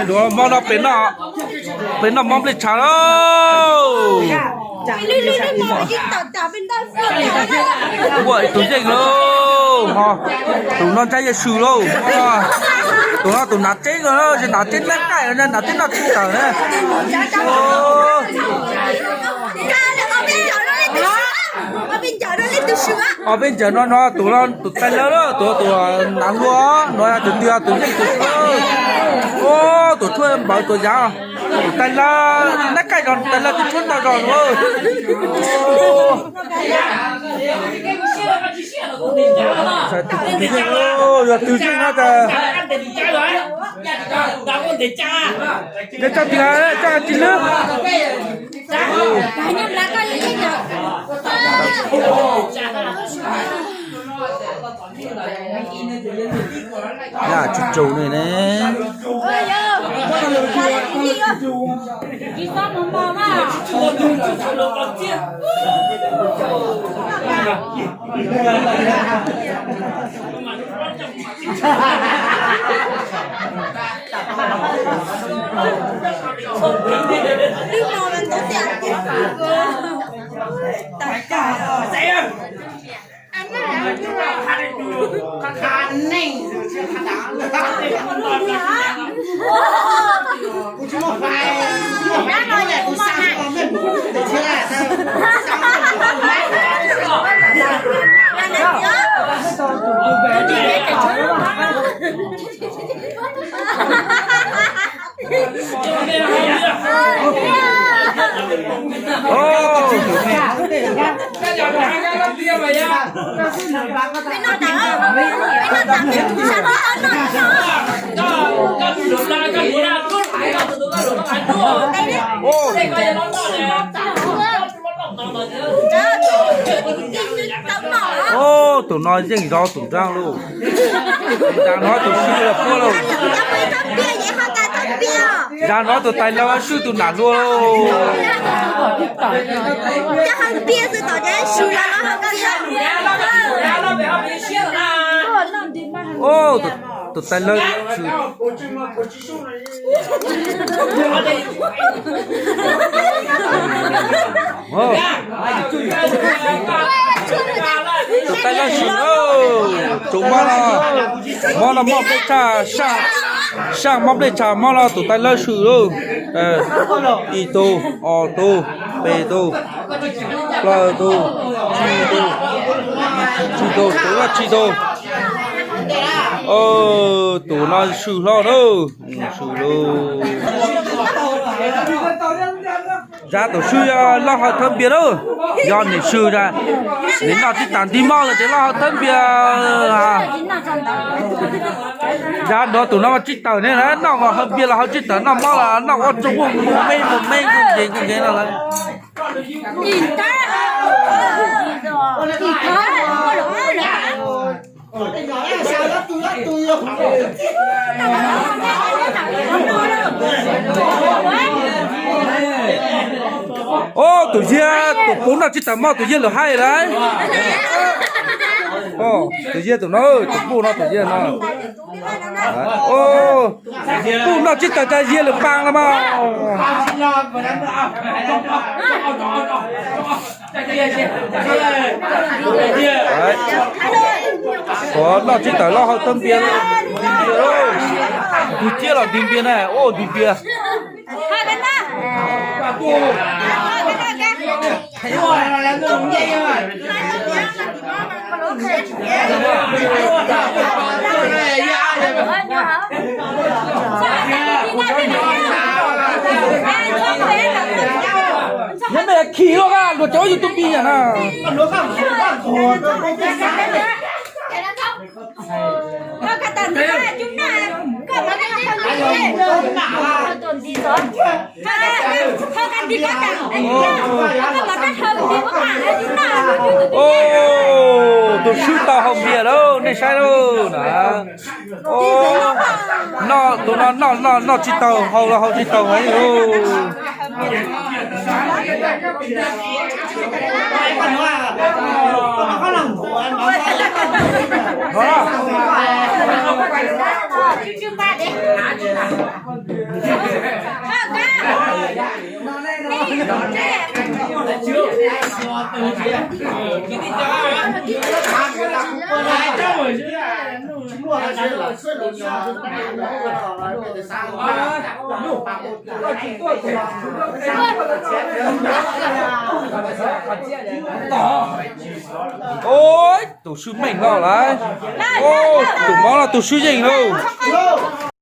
Duav mob no pem no, pem no mob nplej tshav lauj. Ua ib tug yeej lauj, tus no ntshai yeej swm lauj. Tus no tus hnav tseeb lauj, tsis hnav tseeb nab qaij, hnav tseeb noj tsis tawm na. Ob peb ncawm no no tus, tus tais lawv, tus, tus hnav hlua no yog tus twg, tus yeej tus swm. Tus tshuab npawv tus yav, tus tais lawv, nab qaij zog tus tais lawv twb tshuab ntau zog. Yog tus yeej no tas, nws tso tias tso tsis lwb. Yam tsis tsaus li ne. Tus no yeej zov tus nraug lauj. Zag no tus swb los puab lauj. Zag no tus tais lawv swb tus nam hlua lauj. Tus tais lawv swb. Tus tais lawv swm, tus mob no, mob no mob nplej tshav, saj mob nplej tshav mob no tus tais lawv swm lauj. Ib tug, ob tug, peb tug, plaub tug, tsib tug, tsib tug, tus no tsib tug. Tus no swm hlo na, swm lauj. Zag tus swb yog loj hawm thawb npias na, yog nws swm, nws noj tsis tas nti mob lawm ces loj hawm thawb npias. Zag nrov tus no mas tsis tawm ne, noj hawm npias los hawm tsis tawm, noj mob los noj ob tug mus me mus me nkees nkees no lawm. Ob, tus yag tus pub noj tsis tawm mob, tus yag lawm hais lawm. Tus yag tus no, tus pub no tus yag no. Pub noj tsis tawm cas yag lawm paas los mas. Xyov noj tsis tawm loj hawm thawb npias, nti npias, nti ciab los nti npias na, o nti npias. Nyob me khi luaj, luag cov YouTube na. O, tus swb tau hau npias lauj, nej saib lauj na. Noj, tus no noj, noj, noj tsis taus, haus los haus tsis taus heev lauj. Tus swb meej no lawm. Tus mob no tus swb yeej lauj.